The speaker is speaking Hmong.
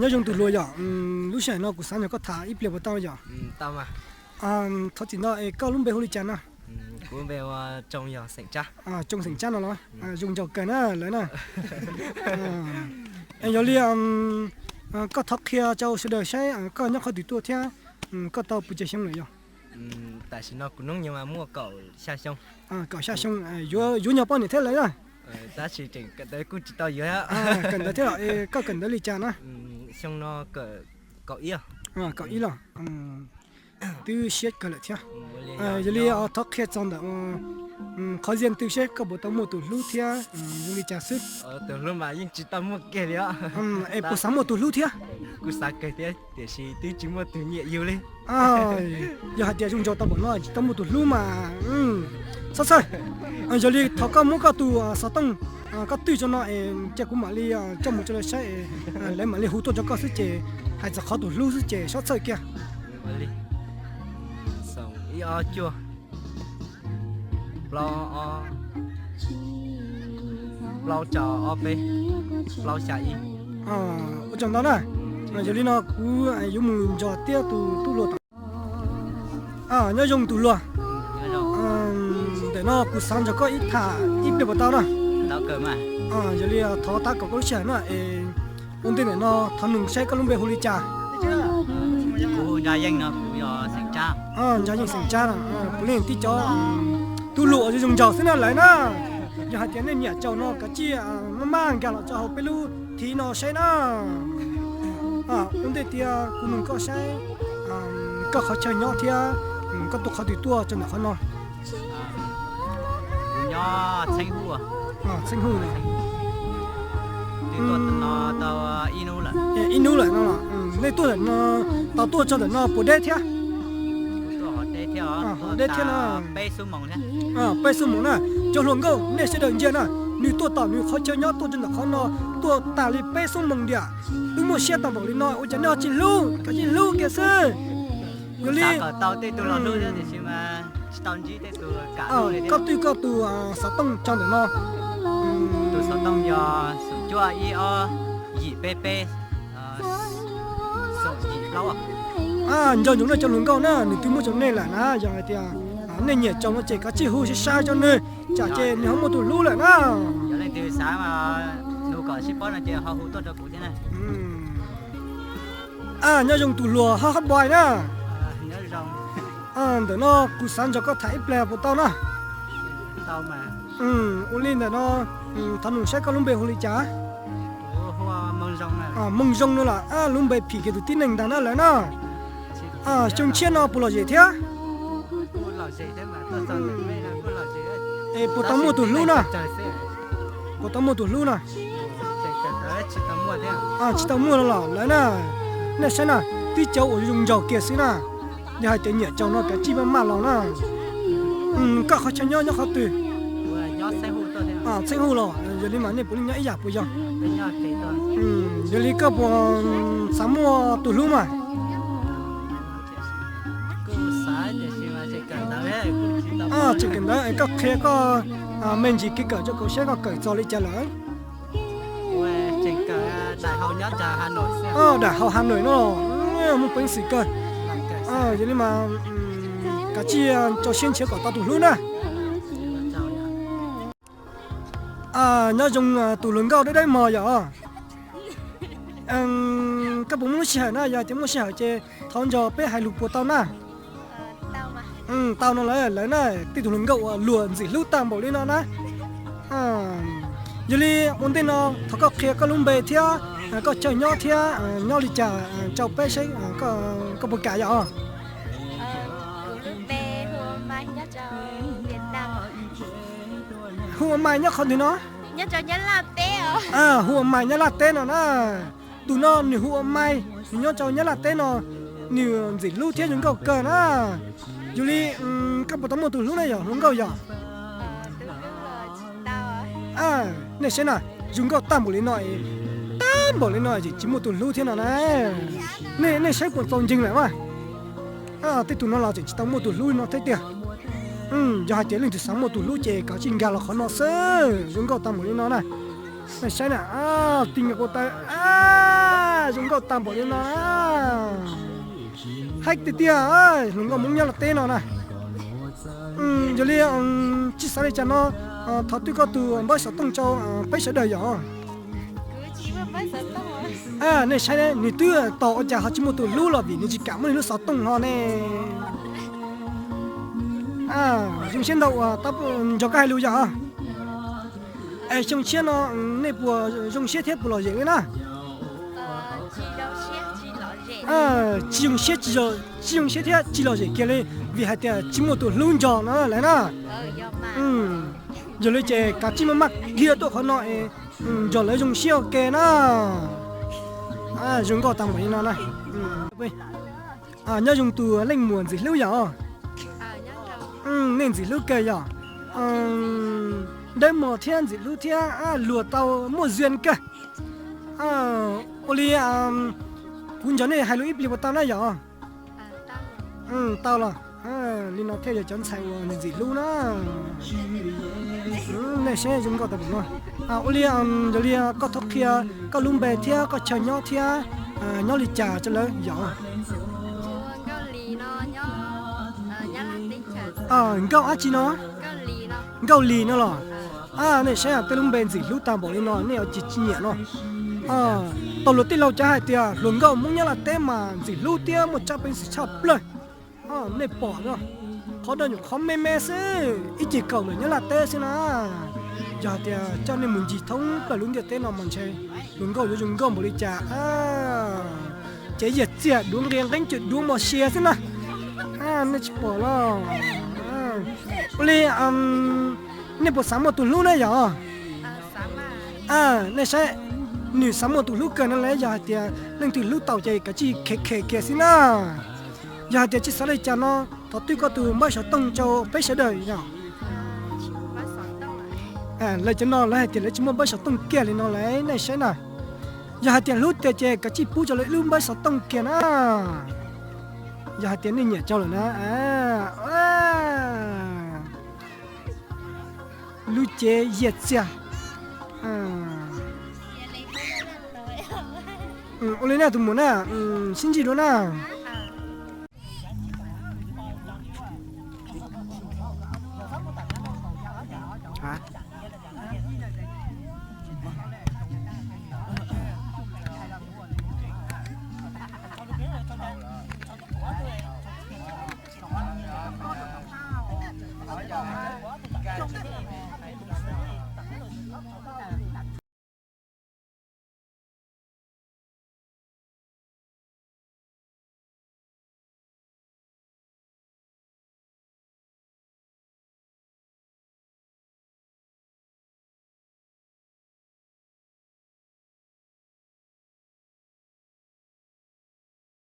Nyob zoo tus hluas yom, lub sij hawm no kuv xav nrog koj tham ib pliag puas tau yom? Thov txim ntau, es koj lub npe hu li cas no? Tsoo xeem Tsab no los? Zoo nraug kawg na lawv na. Es yog li koj thov qhia rau sawv daws saib koj nyob qhov twg tuaj thiab koj tau pes tsawg xyoo lawm yog? Tam sim no kuv hnub nyoog muaj kaum xya xyoo. Kaum xya xyoo, yuav nyuag poj niam thiab lawv na? Tab sis kuj tsis tau yuav. Kawm ntawv thiab los, koj kawm ntawv li cas na? Xyoo no kaum ib los. Twb siab kawg lawm thiab. Yog li thov qhia txog ntawm qhov yeej twg seb koj puas tau muaj tus hlub thiab zoo li cas xwb. Tus hlub mas yeej tsis tau muaj kiag li os. Es puas xav muaj tus hlub thiab? Kuv xav kawg thiab tiam sis twb tsis muaj tus nyiam yus li. Yog hais tias zoo nraug tau npaum no tsis tau muaj tus hlub mas txhob txhawj. Yog li thov koj muab koj tus xov tooj koj twj tso no es cia kuv mam li coj mus rau lawv saib, lawv mam li hu tuaj rau koj xwb ces hais txog qhov tus hlub xwb ces txhob txhawj kiag. Ib ob cuaj, plaub ob, plaub rau ob peb, plaub xya ib. Ua tsaug ntau na. Yog li no kuv yuav mus nrog tiab tus tub hluas tom. Nyob zoo tus hluas. Ntawm no kuv xav nrog koj ib tham ib pliag puas tau na? Yog li thov tab kaum koj lub sij hawm na es ua ntej ntawm no thov nug saib koj lub npe hu li cas? Kuv hu Ntsaj Yeej no, kuv yog xeem Tsab. Ntsaj Yeej xeem Tsab no, puav leej tib cov tub hluas uas zoo nraug xwb na lawv na. Yog hais tias nej nyiam tsaug no kav tsij maj maj nkag los rau hauv peb lub thiv no saib na. Ua ntej tias kuv nug koj saib koj qhov chaw nyob thiab koj tuaj qhov twg tuaj rau ntawm qhov no. Kuv nyob Txheeb Huj. Txheeb Huj no. Twb tuaj no tau ib hnub lawm. Ib hnub lawm no los. Nej tuaj ntawm no, tau tuaj tso ntawm no puas deb thiab? Tuaj deb thiab os, deb thiab no. Peb xuab moos thiab. Peb xuab moos na. Cov hluas nkauj nej sawv daws ntsia na, nws tuaj tom nws qhov chaw nyob tuaj rau ntawm qhov no, tuaj tas li peb xuab moos tiam, twb muaj siab tau npaum li no ua cas nej ho tsis hlub, kav tsij hlub kiag xwb. Yog li, koj twj koj tus xov tooj tso ntawm no. Tus xov tooj yog xoom cuaj ib ob yim peb peb xoom yim plaub. Nco ntsoov nej cov hluas nkauj na, nws twb muab rau nej lawm na, yog hais tias nej nyiam tsaug no ces kav tsij hu sai sai rau nws, tsam ces nws ho muaj tus hlub lawm na. Yog leej twg xav nug kom sib paub no ces ho hu tuaj rau kuv thiab na. Nyob zoo tus hluas Haj Hab Npais na. Ntawm no kuv xav nrog koj tham ib pliag puas tau na? Ua li ntawm no, thov nug saib koj lub npe hu li cas? Mooj Zoo no los, lub npe phim kiag tus tib neeg ntag na lawv na. Xyoo tshiab no puas lom zem thiab? Es puas tau muaj tus hlub na? Puas tau muaj tus hlub na? Tsis tau muaj no los lawv na. Nej saib na, tib cov uas zoo nraug kiag xwb na. Yog hais tias nyiam tsaug no kav tsij maj maj los na. Koj qhov chaw nyob nyob qhov twg? Txheeb Huj los, yog li mas nej puav leej nyob ib yam puas yog? Yog li koj puas xav muaj tus hlub mas? Tseem kawm ntawv es koj qhia koj me ntsis kev kawm rau kuv saib koj kawm txog li cas lawm. Daim hauv Hà Nội no, muaj peev xwm kawg. Yog li mas kav tsij rau siab nrhiav kom tau tus hlub na. Nyob zoo tus hluas nkauj dawb dawb mog yom. Koj puas muaj lub sij hawm na, yog tias muaj sij hawm ces thov nrog peb hais lus puas tau na? Tau no lawm na, tej tus hluas nkauj uas luag ntxim hlub tag npaum li no na. Yog li ua ntej no thov koj qhia koj lub npe thiab koj chaw nyob thiab nyob li cas rau peb saib, koj puas kam yom? Hu ua Mai nyob qhov twg no? Hu ua Mai Nyab Laj teb no na. Tus no nws hu ua Mai, nws nyob rau Nyab Laj teb no, nws ntxim hlub thiab zoo nkauj kawg na. Yog li koj puas tau muaj tus hlub na yom, hluas nkauj yom? Nej saib na, zoo nkauj tag npaum li no, tag npaum li no tsis muaj tus hlub thiab no na. Nej saib puas txaus ntseeg lawm mas. Tej tus no los tseem tsis tau muaj tus hlub no thiab tiag. Yog hais tias leej twg xav muaj tus hlub ces kav tsij nkag los qhov no xwb, zoo nkauj tag npaum li no na. Nej saib na, tij nyuag ko taw, zoo nkauj tag npaum li no. Haib tiag tiag, hluas nkauj Hmoob nyob Los Tsuas teb no na. Yog li, tsis xav li cas no, thov twb koj tus npawb xov tooj rau peb sawv daws yom. Nej saib, nws twb tos ua cas ho tsis muaj tus hlub los vim nws tsis kam muaj nws lub xov tooj ho ne. Zoo siab ntau uas nrog koj hais lus yom. Es xyoo tshiab no nej puas zoo siab thiab puas lom zem li na? Tsis zoo siab, tsis zoo siab thiab tsis lom zem kiag li, vim hais tias tsis muaj tus hlub nrog no lawm na. Yog li ces kav tsij maj maj dhia tuaj qhov no es nrog lawv zoo siab ua ke na. Zoo nkauj tag npaum li no na. Nyob zoo tus leej muam ntxim hlub yom. Nej ntxim hlub kawg yom. Dawb mos thiab ntxim hlub thiab, luag tau muaj zia kawg. Ua li kuv nrog nej hais lus ib pliag puas tau na yom? Tau los. Li no thiaj yog cov ntxhais uas ntxim hlub na. Nej saib zoo nkauj tag npaum no. Ua li, yog li koj thov qhia koj lub npe thiab koj chaw nyob thiab nyob li cas rau lawv yom? Nkauj dab tsi no? Nkauj Lis no los? Nej saib tej lub npe ntxim hlub tag npaum li no nej ua cas tsis nyiam no? Tau luag tej laus cov hais tias hluas nkauj Hmoob nyob Los Tsuas teb mas ntxim hlub thiab muaj tsab peev xwm tshaj plaws. Nej pom no, qhov no nyuam qhuav me me xwb, ib ceg kaum ntawm nyob Los Tsuas teb xwb na. Yog hais tias coj nej mus ncig thoob plaws lub ntiaj teb no mas ntshe hluas nkauj yuav zoo nkauj npaum li cas. Ces yam txiag duav nqi nqeeb cwm duav mos sia xwb na. Nej tsis pom los? Ua li, nej puas xav muaj tus hlub na yom? Nej saib, nws xav muaj tus hlub kawg no las, yog hais tias leej twg hlub tau ces kav tsij khev khev kiag xwb na. Yog hais tias tsis xav li cas no, thov twb koj tus npawb xov tooj rau peb sawv daws yom. Lawv cov no lawv hais tias lawv tsis muaj npawb xov tooj kiag li no las, nej saib na. Yog hais tias hlub tiag ces kav tsij pub rau lawv ib lub npawb xov tooj kiag na. Yog hais tias nej nyiam rau lawm na. Lub cev yiag txiag. Ua li na tus muam na, sib ntsib dua na.